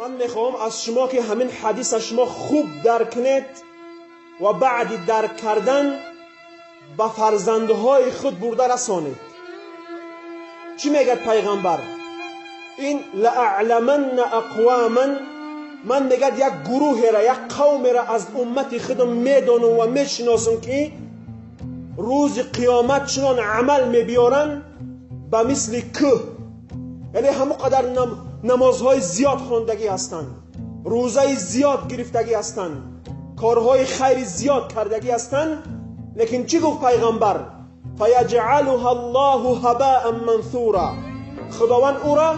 Ман мехоҳам аз шумо ки ҳамин ҳадиса шумо хуб дарк кунед ва баъди дарк кардан ба фарзандҳои худ бурда расонед. Чӣ мегӯяд пайғамбар? Ин лаъламанна ақваман, ман мегӯяд як гурӯҳеро, як қавмеро аз уммати худам медонам ва мешиносам ки рӯзи қиёмат чунон амал мебиёранд ба мисли кӯҳ, яъне ҳамон қадар намозҳои зиёд хондагӣ ҳастанд, рӯзаи зиёд гирифтагӣ ҳастанд, корҳои хайри зиёд кардагӣ ҳастанд. Лекин чӣ гуфт пайғамбар? фаяҷъалуҳа аллоҳу ҳабаан мансура, худованд ӯро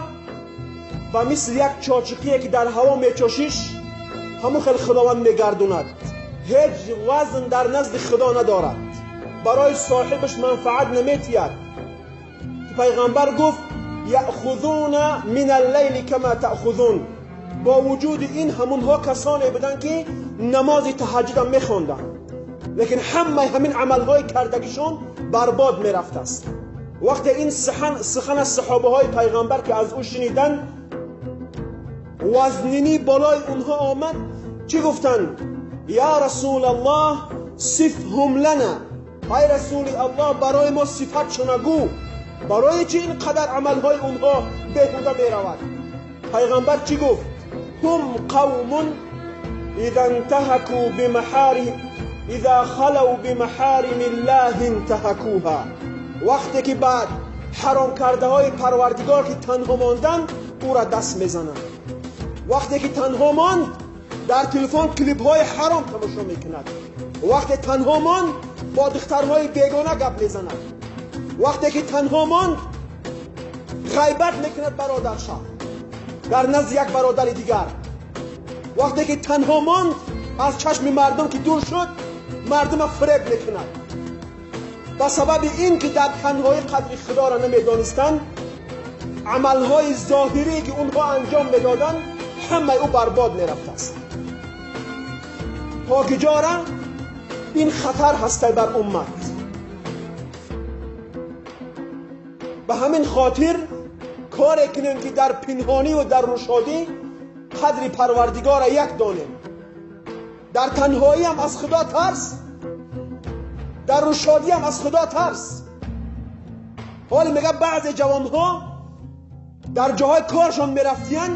ба мисли як чочиқие ки дар ҳаво мечошиш, ҳамон хел худованд мегардонад. Ҳеҷ вазн дар назди худо надорад, барои соҳибаш манфаат наметиҳад. Пайғамбар гуфт яъхузуна мин аллайли кама таъхузун. Бо вуҷуди ин ҳамонҳо касоне буданд ки намози таҳаҷҷудам мехонданд, лекин ҳамаи ҳамин амалҳои кардагишон барбод мерафтааст. Вақте ин сухан аз саҳобаҳои пайғамбар ки аз ӯ шуниданд, вазнинӣ болои онҳо омад. Чӣ гуфтанд? Я расулаллоҳ сифҳум лана, ай расули аллоҳ барои мо сифатшона гӯ, барои чӣ ин қадар амалҳои онҳо беҳуда меравад? Пайғамбар чӣ гуфт? Ҳум қавмун иза интаҳаку бимаҳарим иза халав бимаҳарими ллоҳи интаҳакуҳа. Вақте ки баъд ҳаром кардаҳои парвардигор ки танҳо монданд, ӯра даст мезананд. Вақте ки танҳо монд, дар телефон клипҳои ҳаром тамошо мекунад. Вақте танҳо монд, бо духтарҳои бегона гап мезанад. Вақте ки танҳо монд, ғайбат мекунад бародарша дар назди як бародари дигар. Вақте ки танҳо монд, аз чашми мардум ки дур шуд, мардума фиреб мекунад. Ба сабаби ин ки дар танҳоӣ қадри худоро намедонистанд, амалҳои зоҳирие ки онҳо анҷом медоданд, ҳамаи ӯ барбод мерафтааст. То ки ҷора ин хатар ҳастай бар уммат. Ба ҳамин хотир коре кунем ки дар пинҳонӣ ва дар рӯшодӣ қадри парвардигорро як донем. Дар танҳоиам аз худо тарс, дар рӯшодиам аз худо тарс. ҳоле мегӯяд баъзе ҷавонҳо дар ҷоҳои коршон мерафтиянд,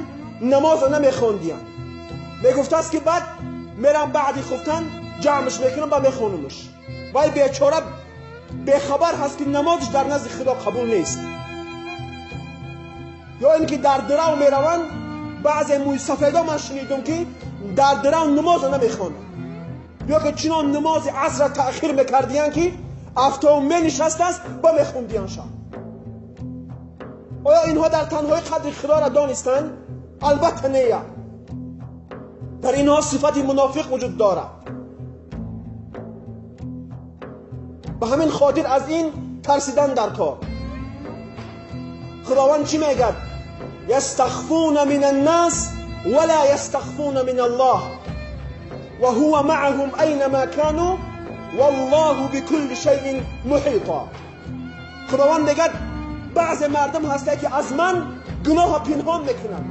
намозро намехондиянд. Мегуфтааст ки баъд мерам баъди хуфтан ҷамъш мекунам ва мехонамш. Вай бечора бехабар ҳаст ки намозш дар назди худо қабул нест. Ё ин ки дар дирав мераванд, баъзе мӯйсафедо ман шунидум ки дар дирав намозро намехонанд, ё ки чунон намози асрро таъхир мекардиянд ки афтоб менишастааст ба мехондиянд шаб. Оё инҳо дар танҳои қадри худоро донистанд? Албатта не. Дар инҳо сифати мунофиқ вуҷуд дорад. Ба ҳамин хотир аз ин тарсидан дар кор. Худованд чӣ мегӯяд? یستخفون من الناس ولا یستخفون من الله وهو معهم اینما كانوا والله بكل شیء محیطا. خداوند میگه بعض مردم هسته که از من گناه پنهان میکنند،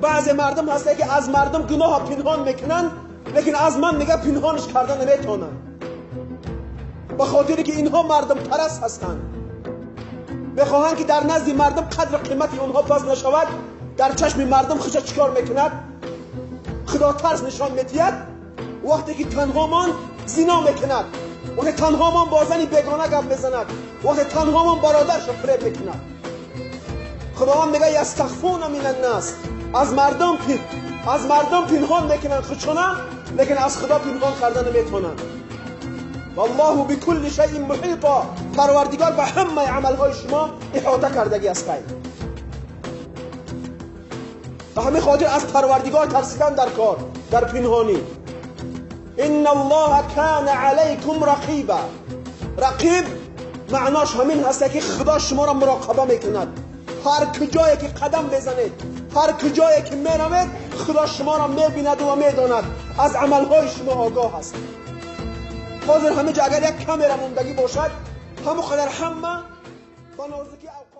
بعض مردم هسته که از مردم گناه پنهان میکنند، لیکن از من میگه پنهانش کردن نمیتونن، به خاطری که اینها مردم پرست هستند، میخواهند که در نزد مردم قدر قیمت اونها پس نشود. در چشم مردم خودش چیکار میکند؟ خدا ترس نشان میدهد. وقتی که تنها ماند زنا میکند، وقتی تنها ماند با زنی بیگانه گپ میزند، وقتی تنها ماند برادرش را فریب میکند. خداوند میگه یستخفون من الناس، از مردم پنهان میکنند خودشونه، لیکن از خدا پنهان کردن نمیتونند. والله بكل شیء محیطا، پروردگار به همه عملهای شما احاطه کردگی است. به همین خاطر از پروردگار ترسیدن در کار، در پنهانی. ان الله کان علیکم رقیبا. رقیب معناش همین هست که خدا شما را مراقبه میکند. هر کجایی که قدم بزنید، هر کجایی که میروید، خدا شما را میبیند و میداند، از عملهای شما آگاه است. حاضر همه جا اگر یک کامرا موندگی باشد، همون قدر همه با نازکی اوقات